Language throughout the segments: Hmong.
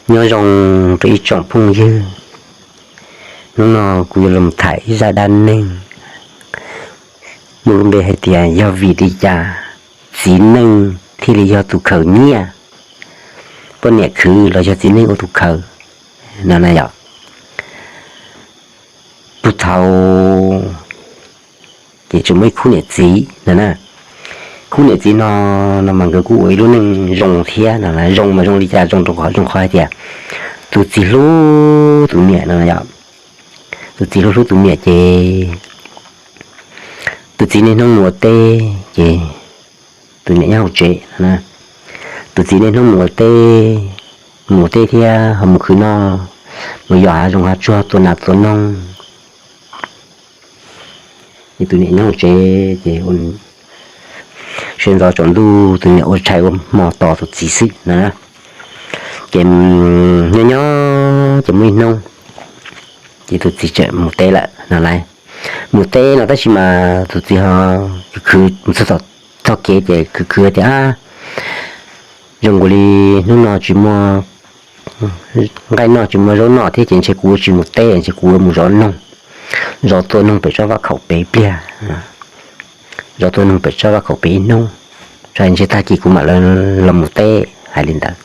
Nyob zoo rau ib tsoom phooj ywg, hnub no kuv yuav los tham ib zaj dab neeg muaj lub npe hais tias yog vim li cas txiv neej thiaj li yog tus khaws nyiaj, poj niam khwv los yog txiv neej ua tus khaws no na yom. Puag thaum ces tseem muaj ib khub niam txiv no na. Khub niam txiv no, no mas nkawd kuj ua ib lub neej zoo thiab no, zoo mas zoo li cas, zoo rau qhov, zoo qhov hais tias tus txiv hlub tus niam no yom. Tus txiv hlub hlub tus niam ces tus txiv niaj hnub mus ua teb ces tus niam nyob hauv tsev no na. Tus txiv niaj hnub mus ua teb, mus ua teb thiab ho mus khwv noj, mus yos hav zoov hav tsuag, tua nas tua noog. Ces tus niam nyob hauv tsev ces sawv ntxov tsaus ntuj tus niam ua tshais ua hmo tos tus txiv xwb no. Ces nyob nyob ces muaj ib hnub ces tus txiv tseem mus teb lawm no lauj. Mus teb no tab sis mas tus txiv ho khwv mus txog txog kev ces khwv khwv tias, Ab, zoo nkaus li hnub no tsis muaj nqaij noj tsis muaj zaub noj thiab ces ntshe kuv tsis mus teb, ntshe kuv mus zov noog, zov tua noog pem tsob vaj khaum pem ib pliag, zov tua noog pem tsob vaj khaum pem ib hnub, ntshe tag kis kuv mam los mus teb, hais li ntawd.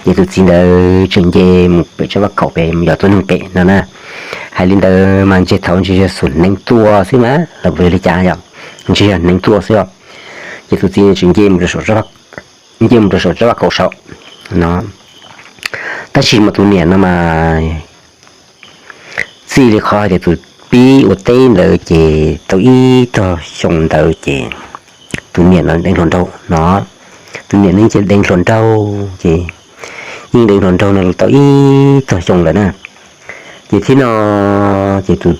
Ces tus txiv ntawd tseem nce mus pem tsob vaj khaum pem mus yos tua noog pem no na. Hais li ntawd mas ntshe thaum ntshe yog xuas hneev tua xwb mas los li cas yom, ntshe yog hneev tua xwb os. Ces tus txiv tseem nce mus rau saum tsob vaj khaum saum no. Tab sis mas tus niam no mas txij li qhov hais tias tus pib ua teb ntawd ces tau ib tog xyoo ntawd ces tus niam no deev hluas nraug no. Tus niam no ces deev hluas nraug ces yeej deev hluas nraug no tau ib tog xyoo lawm na. Ces thiab no ces tus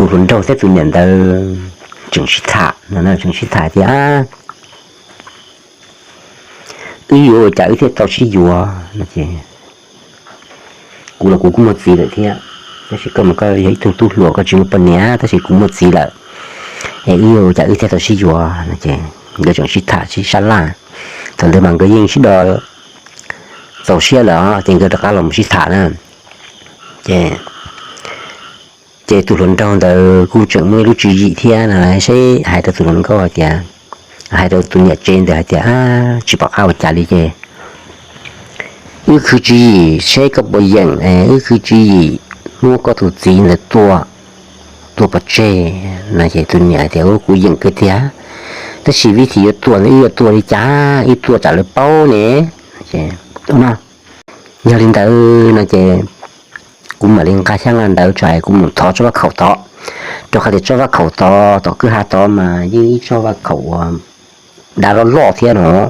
hluas nraug thiab tus niam ntawd tseem sib tham no, tseem sib tham tias, Wb yuav ua cas wb thiaj tau sib yuav no ces, Kuv los kuv kuj muaj txiv lawm thiab, tab sis koj mas koj yog ib tug tub hluas koj tsis muaj poj niam, tab sis kuv muaj txiv lawm, es wb yuav ua cas wb thiaj tau sib yuav no ces nkawd tseem sib tham sib sab laj. Thaum ntawd mas nkawd yeej sib do txaus siab lawm ces nkawd rov qab los sib tham na. Ces ces tus hluas nraug ntawd kuj tseem muaj ib lub tswv yim thiab no, seb hais rau tus hluas nkauj hais tias, hais rau tus niam tsev ntawd hais tias, Tsis pom qab ua cas li ces wb khwv tswv yim seb koj puas yeem, wb khwv tswv yim muab koj tus txiv ntawd tua, tua pov tseg no ces tus niam hais tias, Kuv yeem kawg tiag, tab sis vim li cas yuav tua, wb yuav tua li cas, wb tua tsam lawv paub ne. Yog li ntawd no ces kuv mam li nqa xyab nqa ntawv tso es kuv mus thov tsob vaj khaum tod, rau qhov tias tsob vaj khaum tod tom kwj ha tod mas yeej ib tsob vaj khaum uas dab loj loj thiab no,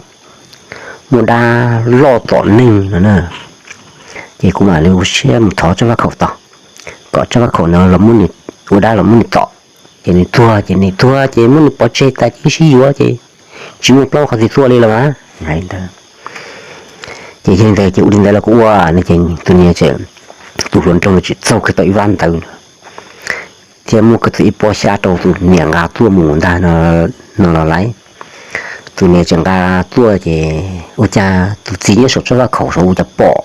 muaj dab loj tom neeg no na. Ces kuv mam li ua siab mus thov tsob vaj khaum tod, kom tsob vaj khaum no ua dab los muab nws tom, ces nws tuag, ces nws tuag ces muab nws pov tseg tas ces wb sib yuav ces tsis muaj plaub qhov twg tuaj li los mas. Hais li ntawd ces yog li ntawd ces ua li ntawd los kuv ua no ces tus niam tseem, tus hluas nraug tseem txaug kiag tau ib vab ntawv thiab muab kiag tau ib pob xyab rau tus niam nqa tuaj mus ntag no los lawm. Tus niam tseem nqa tuaj ces ua cas tus txiv nyob saum tsob vaj khaum saud ua cas pom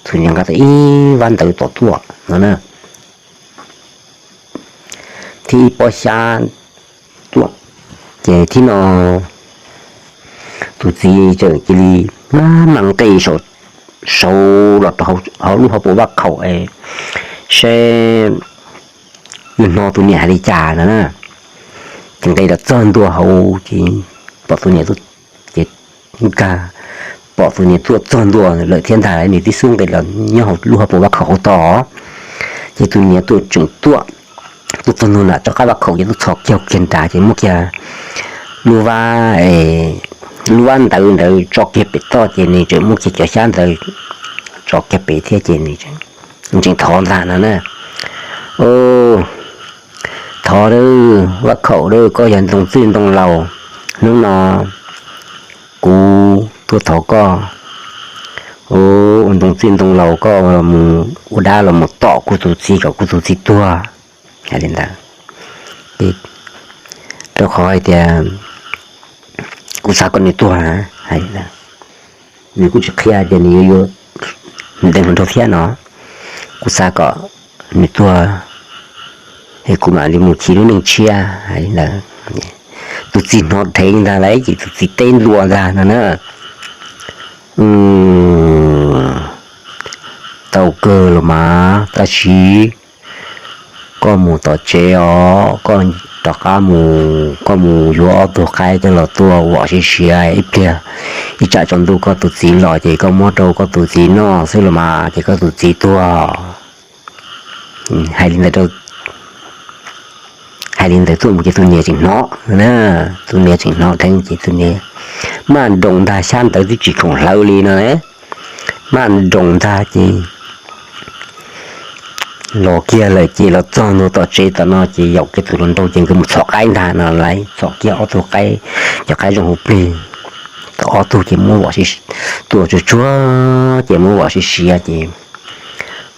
tus niam nqa tau ib vab ntawv tom tuaj no na, thiab ib pob xyab tuaj. Ces thiab no tus txiv tseem cia li maj mam nqis saud los rau hauv lub hauv paus vaj khaum es seb yuav hnov tus niam hais li cas no na. Ces nqis los txog ntua hauv ces pom tus niam tuaj, ces nkag pom tus niam tuaj txog ntua lawm thiab ntag, nws tib xub nqis los nyob hauv lub hauv paus vaj khaum hauv tod. Ces tus niam tuaj tseem tuaj, tuaj txog ntua nram tsob qab vaj khaum ces tuaj txhos kiag kiag nrad ces muab kiag lub vab, lub vab ntawv ntawd tso kiag pem toj ces nws tseem muab kiag cov xyab ntawd tso kiag pem thiab ces nws tseem thov ntag no na. Thov, vaj khaum, koj yog ntoo txwj ntoo laus, hnub no kuv tuaj thov koj ua ntoo txwj ntoo laus, koj mus ua dab los mus tom kuv tus txiv kom kuv tus txiv tuag. Hais li ntawd, rau qhov hais tias kuv xav kom nws tuag na. Hais li ntawd, nws kuj tsis qhia tias nws yuav yuav ntev hluas nraug thiab no, kuv xav kom nws tuag es kuv mam li mus chiv lub neej tshiab hais li ntawd. Tus txiv hnov dheev ntag lauj, ces tus txiv teb ntua ntag no na. Tau kawg los mas, tab sis koj mus tom tsev os, koj rov qab mus, koj mus yuav ob tug qaib coj los tua vom siav siav ib pliag, ib tsam tsaus ntuj koj tus txiv los ces koj muab rau koj tus txiv noj xwb los mas ces koj tus txiv tuag. Hais li ntawd, hais li ntawd tuaj mus ces tus niam tseem hnov, tus niam tseem hnov dheev ces tus niam maj nroos ntag, xyab ntawv twb tsis khoom hlawv li no, maj nroos ntag ces los kiag lawm ces los txog ntua tom tsev tom no ces yaum kiag tus hluas nraug ces nkawd mus txhom qaib ntag no, lawv txhom kiag ob tug qaib, cov qaib zoo hauv plig, tau ob tug ces muab vom, tua tsuag tsuag ces muab vom siav siav ces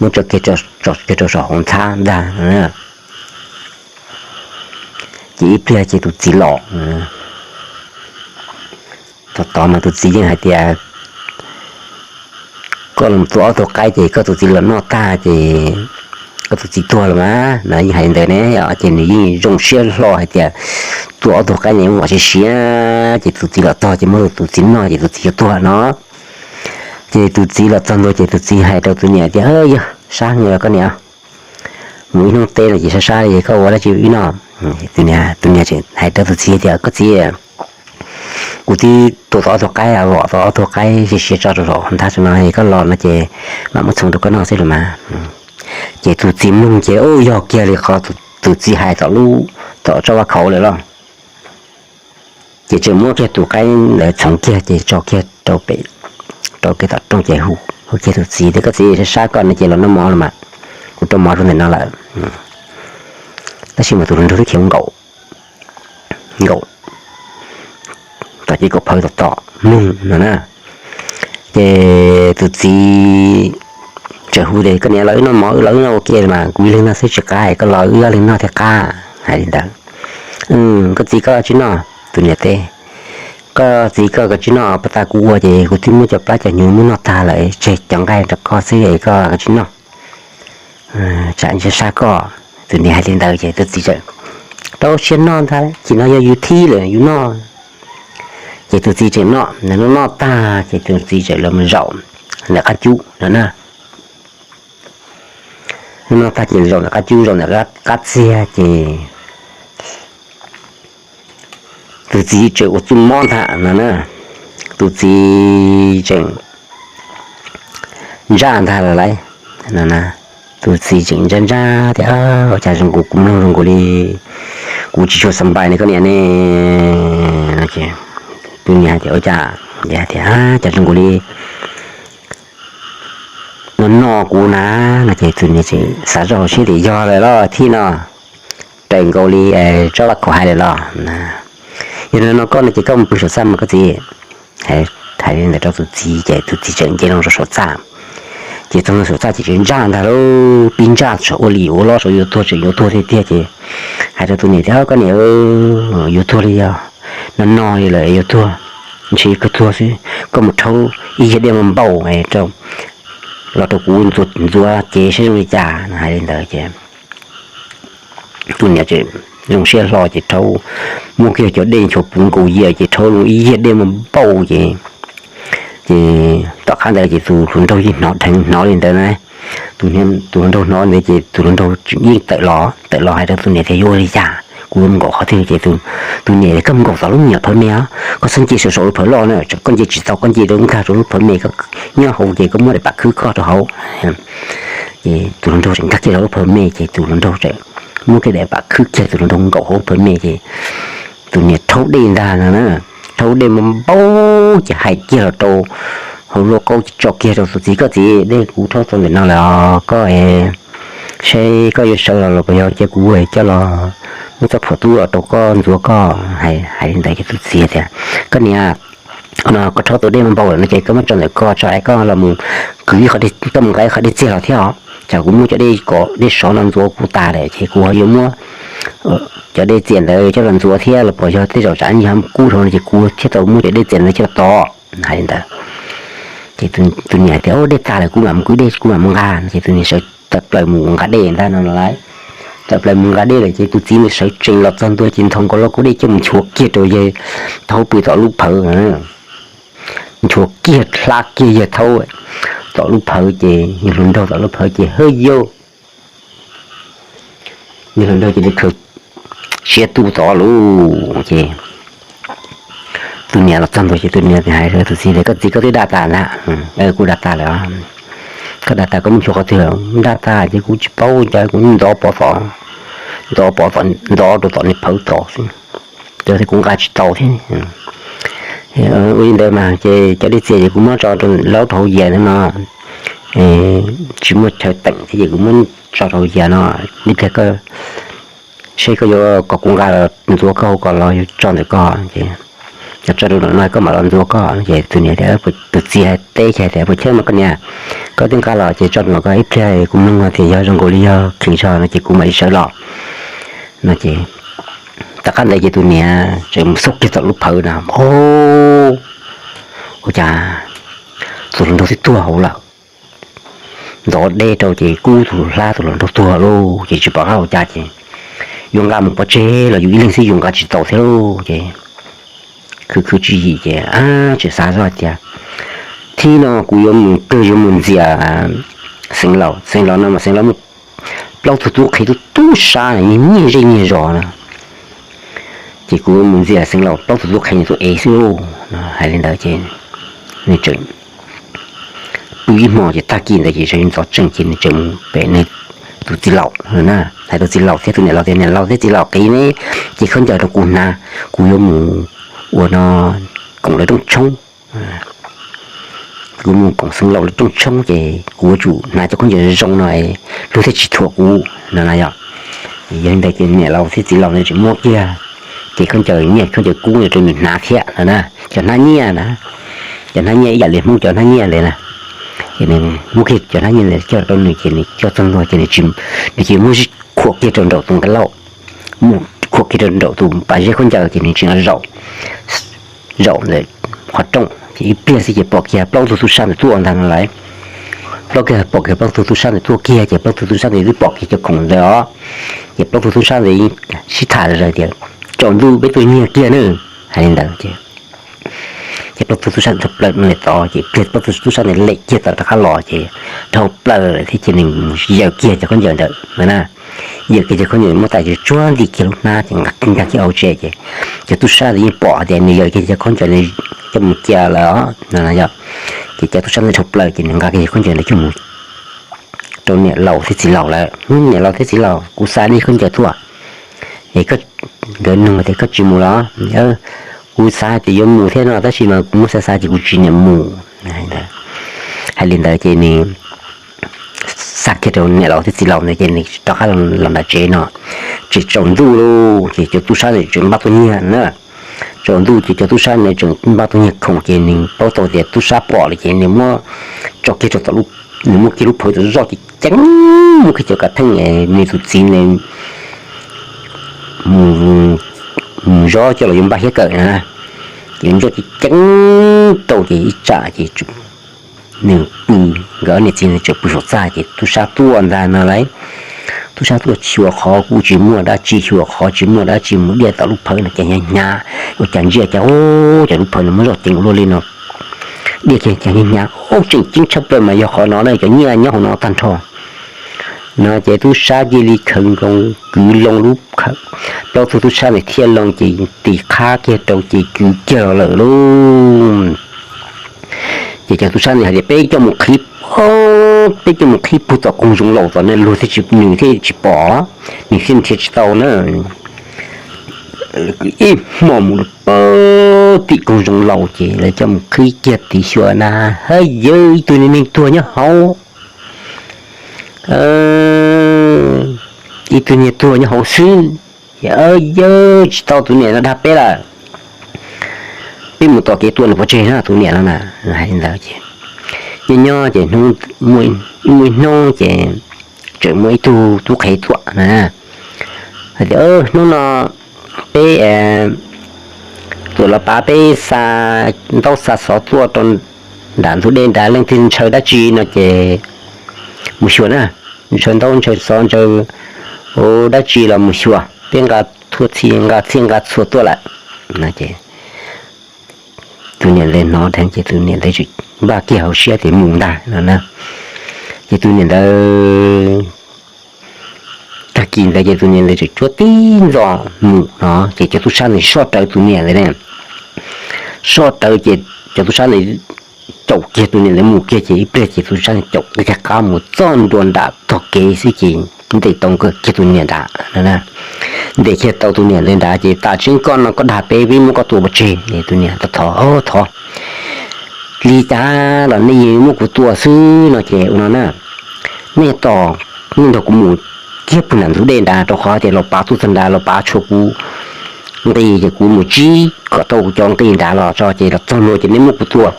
muab tso kiag rau saum hauv nthab ntag. Ces ib pliag ces tus txiv los, thaum tod mas tus txiv yeej hais tias koj los tua ob tug qaib ces koj tus txiv los noj tag ces koj tus txiv tuag los mas no, yeej hais li ntawd ne. Ces nws yeej zoo siab hlo hais tias tua ob tug qaib es muab vom siav siav ces tus txiv los txog ces muab tus txiv noj ces tus txiv yuav tuag no. Ces tus txiv los txog ntua ces tus txiv hais rau tus niam tias, Yog sab heev los koj niam, mus ib hnub teb no ces sab sab li, koj ua dab tsi wb noj? Tus niam tseem hais rau tus txiv tias, Koj txiv, kuv twb tua tau ob tug qaib, vom tau ob tug qaib siav siav tso rau saum nthav no, koj los no ces mam muab txhoov rau koj noj xwb los mas. Ces tus txiv mloog ces ua yog kiag li qhov tus txiv hais tom lub, tom tsob vaj khauv lawm los. Ces tseem muab kiag tus qaib ntawd txhoov kiag ces tso kiag rau pem, rau kiag tom rooj ces hu, hu kiag tus txiv tias, Koj txiv, sab sab koj no ces los noj mov los mas, kuv rau mov rau ntawm no lawm. Tab sis mas tus hluas nraug twb khiav nkaum, nkaum tom ces kaum phaw tom tom mloog no na. Ces tus txiv tseem hu tias, Koj niam, los wb noj mov, los wb noj ua ke mas, kuv ib leeg noj xwb tsis qab, koj los wb ob leeg noj thiaj qab. Hais li ntawd. Koj txiv, koj tsis noj? Tus niam teb, Koj txiv, koj tsis noj, pas tas kuv ua ces kuv twb muab cov plab cov hnyuv muab noj tag lawm, tseg cov nqaij rau koj xwb es koj tsis noj, tsam sab sab koj. Tus niam hais li ntawd ces tus txiv tseem rau siab noj ntag, ces no yog yus thib lawm yus noj. Ces tus txiv tseem noj, noj noj tag ces tus txiv tseem los mus zaum ntawm qab cub no na. Noj tag ces zaum ntawm qab cub, zaum ntawm qab txiag ces tus txiv tseem ua txuj mob ntag no na. Tus txiv tseem ntsaj ntag los lawm no na. Tus txiv tseem ntsaj ntsaj tias, Ua cas zoo nkaus kuv mloog zoo nkaus li kuv tsis tshua xas npais ne koj niam ne. Tus niam hais tias, Ua cas, tias, cas zoo nkaus li no noj kuv na, no ces tus niam tseem xav zoj hauv siab tias yog lawm los thib no, raws nkaus li tsob vaj khauv hais lawm los. Yog no no koj no ces koj mus pw saum txaj mas koj txiv. Hais li ntawd rau tus txiv ces tus txiv tseem nce loo rau saum txaj. Ces txog saum txaj ces tseem ntsaj ntag lauj, pib ntsaj saum ua li ua lob saum yuav tuag tseem yuav tuag tiag tiag ces hais rau tus niam tias, Koj niam, yuav tuag li yog no no li lawm yuav tuag, ntshe koj tuag xwb, koj mus rhaub ib yig dej npau npau los rau kuv ntxuav cev saib zoo li cas no. Hais li ntawd ces tus niam tseem zoo siab hlo ces rhaub, muab kiag cov dej nchuav puv nkaus yam ces rhaub ib yig dej npau npau ces, ces tom qab ntawd ces tus hluas nraug yeej hnov dheev hnov li ntawd na. Tus hluas nraug hnov ntawd ces tus hluas nraug yeej tawm los, tawm los hais rau tus niam tias, Yuav ua li cas? Kuv yuav mus nkaum qhov twg? Ces tus niam tias, Koj mus nkaum tom lub me nyuam phawv me os, koj txhob nce saum saum lub phawv loj na, koj nce tsis tau, koj nce rau nkag rau lub phawv me, koj nyob hauv ces koj muab daim pam khwb koj rau hauv. Ces tus hluas nraug tseem nkag kiag rau lub phawv me ces tus hluas nraug tseem muab kiag daim pam khwb kiag tus hluas nraug nkaum hauv lub phawv me ces tus niam rhaub dej ntag no na, rhaub dej npau npau ces hais kiag los rau hauv lub qaub ces tso kiag rau tus txiv, Koj txiv, dej kuv rhaub tau ntawm no lawm os, koj saib koj yuav sawv los los puas yog cia kuv coj los muab txoj phuam tub los rau koj ntxuav koj. Hais li ntawd ces tus txiv tias, Koj niam, no koj rhaub tau dej npau npau lawm no ces koj muab tso ntawm ko tso es koj los mus kwv ib qho dej, koj mus nqa ib qho dej txiag los thiab os, tsam kuv muab cov dej kom dej sov no ntxuav kuv tas lawm ces kuv ho yuav muab cov dej txias ntawd coj los ntxuav thiab los puas yog tej zaum tsam nws ho kub dhau no ces kuv thiaj tau muab cov dej txias ntawd coj los tos. Hais li ntawd Ces tus niam tias, Ub, dej tag lawm, kuv mam mus kwv dej, kuv mam mus nqa. Ces tus niam sawv tawm plaws mus nqa dej ntag no lawm. Tawm plaws mus nqa dej lawm ces tus txiv nws sawv tsees los txog ntua ces nthos nkaus lauj kaub dej coj mus nchuav kiag rau yawg thaub pw tom lub phawv. Nchuav kiag hla kiag yawg thaub tom lub phawv ces yawg hluas nraug tom lub phawv ces hawb yau Yog hluas nraug ces li khaws siab tu tod lauj. Ces tus niam los txog ntua ces tus niam hais rau tus txiv tias, Koj txiv, koj twb daj tas ntag. Kuv daj tas lawm. Koj daj tas koj muab nchuav qhov twg? Daj tas ces kuv tsis paub, cas kuv ntov pov tom, ntov pov tom, ntov rau tom niag phawv tod xwb. Ces kuv nqa tsis tau thiab. Ua li ntawd mas ces cov dej txias ces kuv muab tso rau laub rau hauv yias no, tsis muaj chaw teem thiab ces kuv muab tso rau hauv yias no. Ib pliag koj seb koj yuav kom kuv nqa los ntxuav koj hauv ko los yuav tso ntawm koj, ces yog tso rau no koj mam los ntxuav koj. Ces tus niam tias, tus txiv hais teb ces hais tias, Puas chawj mas koj niam, koj twb nqa los ces tso rau no koj, ib pliag kuv mloog tias yog zoo nkaus li yog kheev zog no ces kuv mam li sawv los no ces tom qab ntawd ces tus niam tseem mus xauj kiag tom lub phawv na, o, ua cas tus hluas nraug twb tuag hauv lawm. Ntov dej rau ces kub tus hlab tus hluas nraug tuag lauj, ces tsis pom qab ua cas ces yuav nqa mus pov tseg los yus ib leeg xwb yus nqa tsis tau thiab lauj. Ces khwv khwv tswv yim ces tseem xav zoj hais tias, Thib no kuv yuav mus kawg yuav mus ntxias Xeev Laus. Xeev Laus no mas Xeev Laus muaj plaub tug tub qhe tub tub sab nyiag zej nyiag zos na. Ces kuv yuav mus ntxias Xeev Laus plaub tug tub qhe nws tus ev xwb lauj. Hais li ntawd ces nws tseem pw ib hmo ces tag kis ntawd ces sawv ntxov tsees ces nws tseem mus pem nws tus txiv laus na. Hais rau txiv laus thiab tus niam laus tias, Niam laus thiab txiv laus, qiv neb cev khaub ncaws rau kuv hnav, kuv yuav mus ua no koom lawv rooj tshoob. Kuv mus koom Xeev Laus lawv rooj tshoob ces kuv yuav tsum hnav cov khaub ncaws zoo no, luag thiaj tsis thuam kuv no na yom. Yog li ntawd ces niam laus thiab txiv laus ntawd tseem muab kiag cev khaub ncaws nyiaj khaub ncaws kub rau nws hnav thiab no na, cov hnab nyiaj na, cov hnab nyiaj ib yam li Hmoob cov hnab nyiaj ntawd na. Ces nws muab kiag cov hnab nyiaj ntawd coj rau nws ces nws coj txog ntua ces nws, nws ces muab khuam kiag rau nraum tus nqaj lauj, muab khuam kiag rau nraum tus pas zeb khaub ncaws ces nws tseem zaum, zaum ntawm qhov rooj ces ib pliag xwb ces pom kiag plaub tug tub sab ntawd tuaj ntag no lauj. Plaub kiag pom kiag plaub tug tub sab ntawd tuaj kiag ces plaub tug tub sab ntawd twb pom kiag cov khoom ntawd os. Ces plaub tug tub sab ntawd sib tham tias, Tsaus ntuj peb tuaj nyiag kiag na. Hais li ntawd ces ces plaub tug tub sab ntawd dhau plaws li tod ces pliag plaub tug tub sab ntawd lem kiag tawm rov qab los ces dhau plaws lawm thiab ces nws mus yaws kiag cov khaub ncaws ntawd na. Yaws kiag cov khaub ncaws muab tas ces tsuag nti kiag lub hnab ces nqa kiag hauv tsev ces cov tub sab ntawd yeej pom tias nws yaws kiag cov khaub ncaws coj mus cia lawm no yom. Ces cov tub sab ntawd dhau plaws ces nws nqa kiag cov khaub ncaws ntawd coj mus rau niam laus thiab txiv laus lawm. Niam laus thiab txiv laus, kuv xa nej khaub ncaws tuaj. Es nkawd nug tias, Koj tsis mus los? Kuv xav hais tias yuav mus thiab no tab sis mas kuv muab xav xav ces kuv tsis niam mus. Hais li ntawd ces nws xa kiag rau niam laus thiab txiv laus ntawd ces nws rov qab los nram tsev no. Tseem tsaus ntuj lauj ces cov tub sab ntawd tseem npaj tuaj nyiag na. Tsaus ntuj ces cov tub sab ntawd tseem npaj tuaj nyiag khoom ces nws paub tau tias tub sab pom lawm ces nws muab tso kiag rau tom, nws muab kiag lub phawv tom zoj ces ceev, muab kiag cov kav theej nws tus txiv ntawd mus, mus zov coj los yuav npaj hiab kawm na. Ces zoj ces ceev rau ces ib tsam ces nws pw, nkawd niam txiv ntawd tseem pw saum txaj ces tub sab tuaj ntag no lauj. Tub sab tuaj xyuas qhov kuj tsis muaj dab tsi, xyuas qhov tsis muaj dab tsi, mus diaj tom lub phawv no cas hnyav hnyav, ua cas ntsia cas, o, cas lub phawv no muab zoj ceev ua luaj li no. Diaj kiag cas hnyav hnyav, o, tseem ceeb tshaj plaws mas yog qhov no na, cov nyiaj nyob hauv no tag nrho. No ces tub sab cia li khawv nkoos kwv loo lub, plaub tug tub sab ntawd thiaj loo ces tis qhab kiag rau ces kwv kiag los lawm lauj. Ces cov tub sab ntawd hais tias, Peb coj mus qhib, peb coj mus qhib puag tom koog zoov laus tom no luag thiaj tsis, nws thiaj tsis pom, nws thiaj nrhiav tsis tau na. Ib hmo mus rau pem tim koog zoov laus ces lawv coj mus qhib kiag tiv xyuas na, ha, yawg, ib tug niag neeg tuag nyob hauv, ib tug niag tuag nyob hauv xwb. Yawg, tsis tau, tus niam no dag peb lawm, peb mus tom kev tua nws pov tseg na tus niam no na. Hais li ntawd ces nyob nyob ces muaj ib hnub ces tseem muaj ib tug tub qhe tuaj na, hais tias, Hnub no peb tuam los pav peb xa ntaub xa xov tuaj rau nram ntug dej nrad, leej twg ntshaw dab tsi no ces mus xyuas na, ntshaw ntaub ntshaw xov ntshaw dab tsi los mus xyuas, peb nqa txhua txhia, nqa txhij nqa txhua tuaj lawm. Tus niam ntawd hnov dheev ces tus niam ntawd tseem npaj kiag hauv siab tias mus ntag no na. Ces tus niam ntawd, tag kis ntawd ces tus niam ntawd tseem cuab tib ntxov mus no ces cov tub sab ntawd soj rawv tus niam ntawd ne. Soj rawv ces cov tub sab ntawd caum kiag tus niam ntawd mus kiag ces ib pliag ces tus tub sab caum kiag qab mus txog ntua nram tog kev xwb ces ntes tau kiag tus niam nrad. Ntes kiag tau tus niam ntawd nrad ces tas tseeb koj no koj dag peb, peb muab koj tua pov tseg. Tus niam thov, thov li cas los nej yeej muab kuv tua xwb no ces ua no na, nej tos, nej nrog kuv mus kiag puag nram ntug dej nrad, rau qhov tias los pav tuaj txog nrad los pav tshuav kuv nqi ces kuv mus tsib kom tau kuv cov nqi nrad los tso ces los txog ntua ces nej muab kuv tua,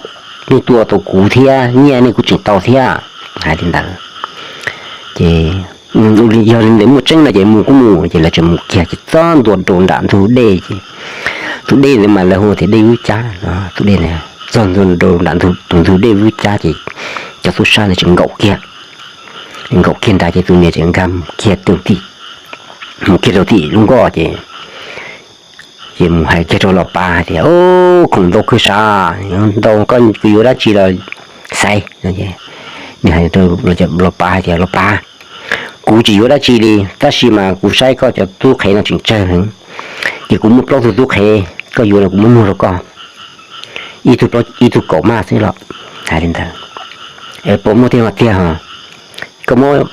nej tua tau kuv thiab nyiaj nej kuj tseem tau thiab. Hais li ntawd ces yog li ntawd muaj tseeb no ces mus kuj mus ces lawv tseem mus kiag ces txog ntua rau nram ntug dej ces tus dej ntawd mas lawv hu tias dej Vwb Cab no, tus dej ntawd txog ntua rau nram tus ntug dej Vwb Cab ces cov tub sab ntawd tseem nkaum kiag, nkaum kiag nrad ces tus niam tseem nkag kiag rau tim, mus kiag rau tim lub nkoj ces, ces mus hais kiag rau los pav hais tias, Ub, khoom ntau kawg sav, ntau, koj yuav dab tsi los xaiv. Nws hais rau los pav hais tias, Los pav, kuv tsis yuav dab tsi li, tab sis mas kuv saib koj cov tub qhev no tseem tsawg heev, ces kuv muaj plaub tug tub qhev, koj yuav los kuv muab muag rau koj, ib tug kaum maj xwb los. Hais li ntawd, Puas muaj tiag los tiag? Koj muab,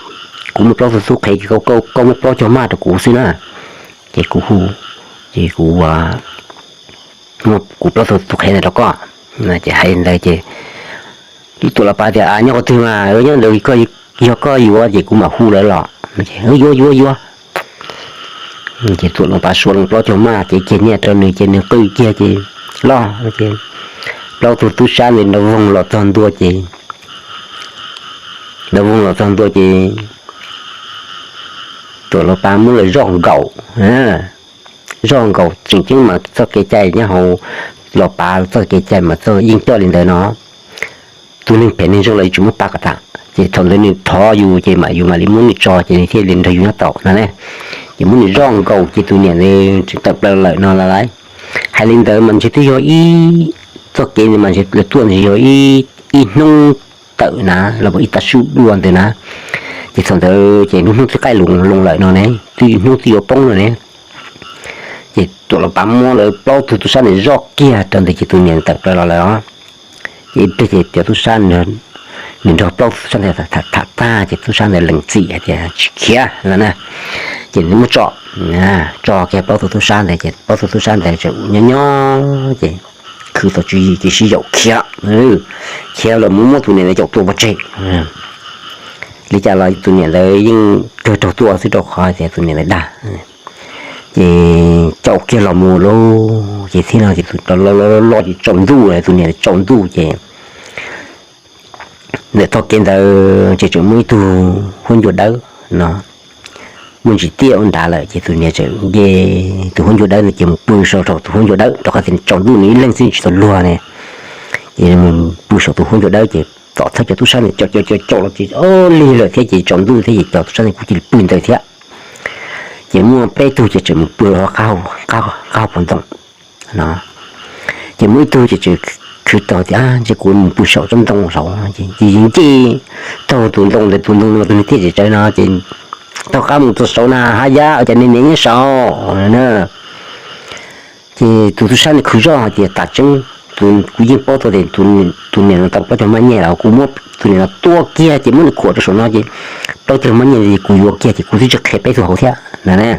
kuv muaj plaub tug tub qhev ces koj muab plaub caug maj rau kuv xwb na, ces kuv hu, ces kuv, kuv plaub tug tub qhev ntawd rau koj. Ces hais li ntawd ces Tuam los pav tias, Nyob qhov twg mas? Nyob ntawd, yog koj yuav ces kuv mam hu lawv los. Yuav, yuav, yuav. Ces Tuam los pav suav loo plaub caug maj ces kiag nyiaj rau nws ces nws qw kiag ces los ces plaub tug tub sab ntawd nrov voog los txog ntua ces, nrov voog los txog ntua ces Tuam los pav muab lawv zoj nkaus, zoj nkaus tseem ceeb mas txoj kev cai nyob hauv los pav txoj kev cai mas txoj yeej coj li ntawd no, tus neeg phem neeg zoo los yus tsis muab pav kom tas, ces thaum ntawd nws thov yus ces mam yus mam li muab nws tso ces nws thiaj li nrog yus nyob tau no ne. Ces muab nws zoj nkaus ces tus niam ntawd tseem tawm plaws lawm no lawm. Hais li ntawd mas ntshe twb yog ib, txoj kev ntawd mas ntshe lawv tuaj ntshe yog ib hnub tawm na los ib tag su dua ntawd na. Ces thaum ntawd ces lub hnub twb qaij loo lawm no ne, twb hnub twb yuav poob no ne. Ces Tuam los pav muab lawv plaub tug tub sab ntawd zoj kiag rau ntawd ces tus niam tawm plaws los lawm os. Ces ib pliag ces cov tub sab, nws nrog plaub tug tub sab ntawd tham tag ces tub sab ntawd lees txim hais tias tsis khiav lawm na, ces nws muab tso, tso kiag plaub tug tub sab ntawd ces plaub tug tub sab ntawd tseem nyob nyob ces khwv tau tswv yim ces sib yaum khiav, khiav los mus muab tus niam ntawd caum tua pov tseg. Li cas los tus niam ntawd yeej kawg raug tua xwb rau qhov tias tus niam ntawd dag. Ces caum kiag los mus lauj, ces txij no ces tus los los los ces tsaus ntuj, tus niam tsaus ntuj ces ntawm tog kev ntawd ces tseem muaj ib tug huab ncua dawb no muaj ntsis tiaj ua nrad lawm ces tus niam tseem nce tus huab ncua dawb ntawd ces mus pw saum tus huab ncua dawb rau qhov tias tsaus ntuj nws ib leeg xwb tsis tau luag ne. Ces mus pw saum tus huab ncua dawb ces tom thawj cov tub sab ntawd caum caum caum caum los ces o lig lawm thiab ces tsaus ntuj thiab ces cov tub sab ntawd kuj cia li pw ntawd thiab. Ces muaj peb tug ces tseem mus pw qab hauv paus ntoo no. Ces muaj ib tug ces tseem khwv tau tias ntshe kuv mus pw saum tsob ntoo saud ces nce taug tus ntoo ntawd, tus ntoo tus niag tiaj tsawv no ces taug qab mus txog saud na, haj yam ua cas niag niam nyob saud na. Ces tus tub sab ntawd khwv zoj hais tias tas tseeb, kuv yeej paub tau tias tus niam no tau plaub caug maj nyiaj los kuv muab tus niam no tua kiag ces muab nws khuam rau saum no ces plaub caug maj nyiaj kuv yuav kiag ces kuv twb tsis qhia peb tug hauv thiab na.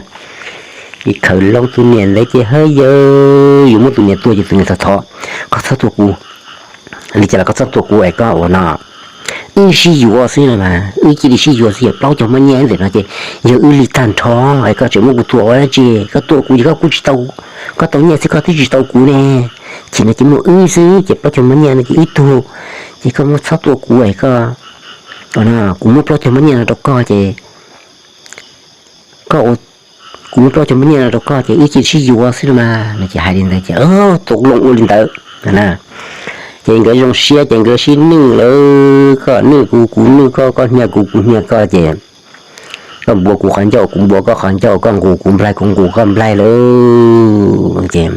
Ces khaws laus tus niam ntawd ces haj yam yuav muab tus niam tua ces tus niam thov thov, koj txhob tua kuv, li cas los koj txhob tua kuv es koj ua no, wb sib yuav xwb no mas, wb cia li sib yuav xwb, yog plaub caug maj nyiaj ntawm no ces yog wb li tag nrho es koj tseem muab kuv tua ua dab tsi? Koj tua kuv ces koj kuj tsis tau, koj tau nyiaj xwb koj twb tsis tau kuv ne. Ces no ces muaj wb xwb ces plaub caug maj nyiaj no ces wb tug, ces koj muab txhob tua kuv es koj, kuv muab plaub caug maj nyiaj no rau koj ces koj, kuv muab plaub caug maj nyiaj no rau koj ces wb cia li sib yuav xwb no mas, no ces hais li ntawd ces tau loo ua li ntawd na. Ces nkawd zoo siab ces nkawd sib nwj lawm, koj nwj kuv, kuv nwj koj, koj hnia kuv, kuv hnia koj ces koj npuav kuv qhov ncauj, kuv npuav koj qhov ncauj, koj nqus kuv nplaig, kuv nqus koj nplaig lawm. Ces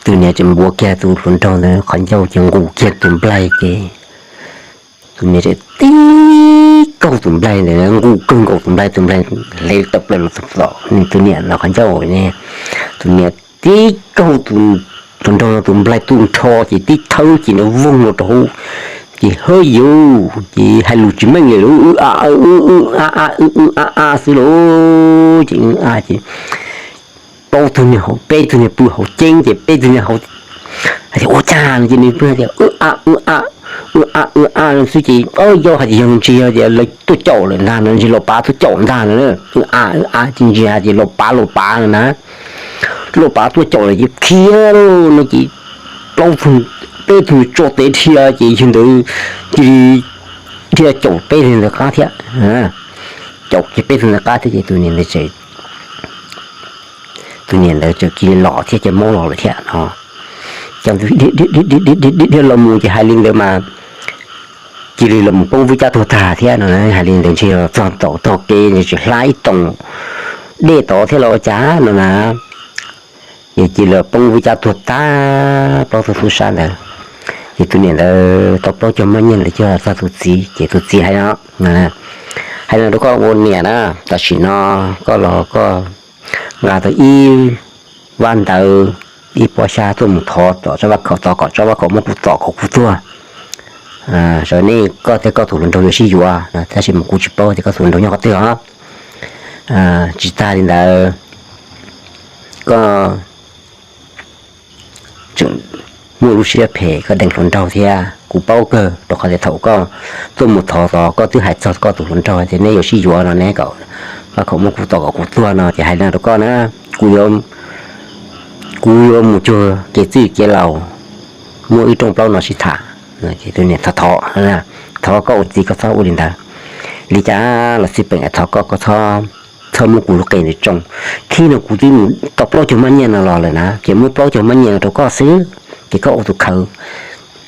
tus niam tseem npuav kiag tus hluas nraug ntawd qhov ncauj ces nqus kiag tus nplaig ces tus niam tib kaug tus nplaig ntawd, nqus kawg nkaus tus nplaig, tus nplaig hle tawm plaws los, tus niam los qhov ncauj ne, tus niam tib kaug tus hluas nraug no tus nplaig tu nrho ces tib thawb ces nws voog los rau hauv, ces hawb yuv ces hais lus tsis meej li, a a a a a xwb lauj, ces a ces plaub tug niag hauv, peb tug niag pw hauv ceeb ces peb tug niag hauv hais tias ua cas no ces nws pw hais tias a a a a xwb ces yog hais tias yog ntsis yog tias lawv tuaj caum lawm ntag no, ntsis Lauj Pav tuaj caum ntag no, a a ces ntsis hais tias Lauj Pav, Lauj Pav no na, Lauj Pav tuaj caum lawm ces khiav lauj no ces plaub tug, peb tug tso tes dhia ces yawg ntawd cia li dhia caum peb tug ntawd qab thiab, caum kiag peb tug ntawd qab thiab ces tus niam ntawd tseem, tus niam ntawd tseem cia li los thiab ces maub los lawm thiab no. Ces dhia los mus ces hais li ntawd mas cia li los mus poob vwj cab tuag tag thiab no, hais li ntawd ntshe txog tom tog kev ntshe tsis hla ib toom dej tod thiab los ua cas no na. Ces cia li poob vwj cab tuag tag plaub tug tub sab ntawd. Ces tus niam ntawd tau plaub caug maj nyiaj ntawd coj txog tus txiv ces tus txiv hais no, hais no rau koj ua niam na, tam sim no koj los koj nqa tau ib vab ntawv, ib pob xyab tuaj mus thov tom tsob vaj khaum tod kom tsob vaj khaum muab kuv tom kom kuv tuag. Sawv nej koj thiab koj tus hluas nraug yuav sib yuav, tab sis mas kuv tsis paub tias koj tus hluas nraug nyob qhov twg os. Tsis tag li ntawd, koj tseem muaj lub siab phem koj deev hluas nraug thiab. Kuv paub kawg rau qhov tias thaum koj tuaj mus thov tod koj twb hais txog koj tus hluas nraug tias neb yuav sib yuav no, neb kom vaj khaum muab kuv tom kom kuv tuag no ces hais li no rau koj na, kuv yuav mus cuag kev txwj kev laus, muaj wb rooj plaub no sib tham. Thov, thov koj ua txiv koj txhob ua li ntawd. Li cas los xij peem, thov koj, koj txhob muab kuv lub qe ntawd tsoo. Khib no kuv twb mus tau plaub caug maj nyiaj no los lawm na, ces muab plaub caug maj nyiaj no rau koj xwb, ces koj ua tus khaws,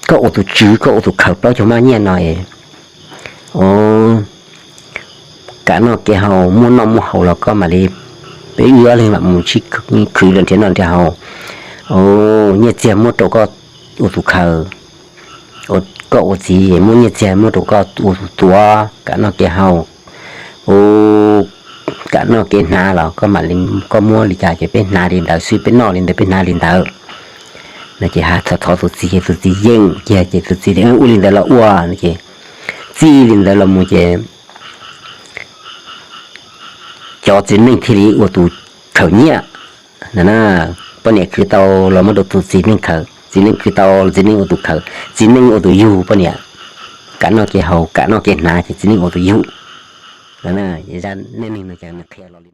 koj ua tus tswv, koj ua tus khaws plaub caug maj nyiaj no es, o, kev noj kev haus, muaj noj muaj haus los koj mam li, peb wb ob leeg mam mus sib khwv los nrhiav noj nrhiav haus. Nyiaj txiag muab rau koj ua tus khaws, koj ua txiv muab nyiaj txiag muab rau koj ua tus tuav, kev noj kev haus, kev noj kev hnav los koj mam li, koj muab li cas ces peb hnav li ntawd xwb, peb noj li ntawd peb hnav li ntawd. No ces thov tus txiv ces tus txiv yeem kiag ces tus txiv tias ua li ntawd los ua no ces txij li ntawd los mus ces cov txiv neej thiaj li ua tus khaws nyiaj. Poj niam khwv tau los muab rau tus txiv neej khaws, txiv neej khwv tau txiv neej ua tus khaws, txiv neej ua tus yug poj niam. Kev noj kev haus, kev noj kev hnav ces txiv neej ua tus yug. Zaj neej neeg no ces nws qhia los li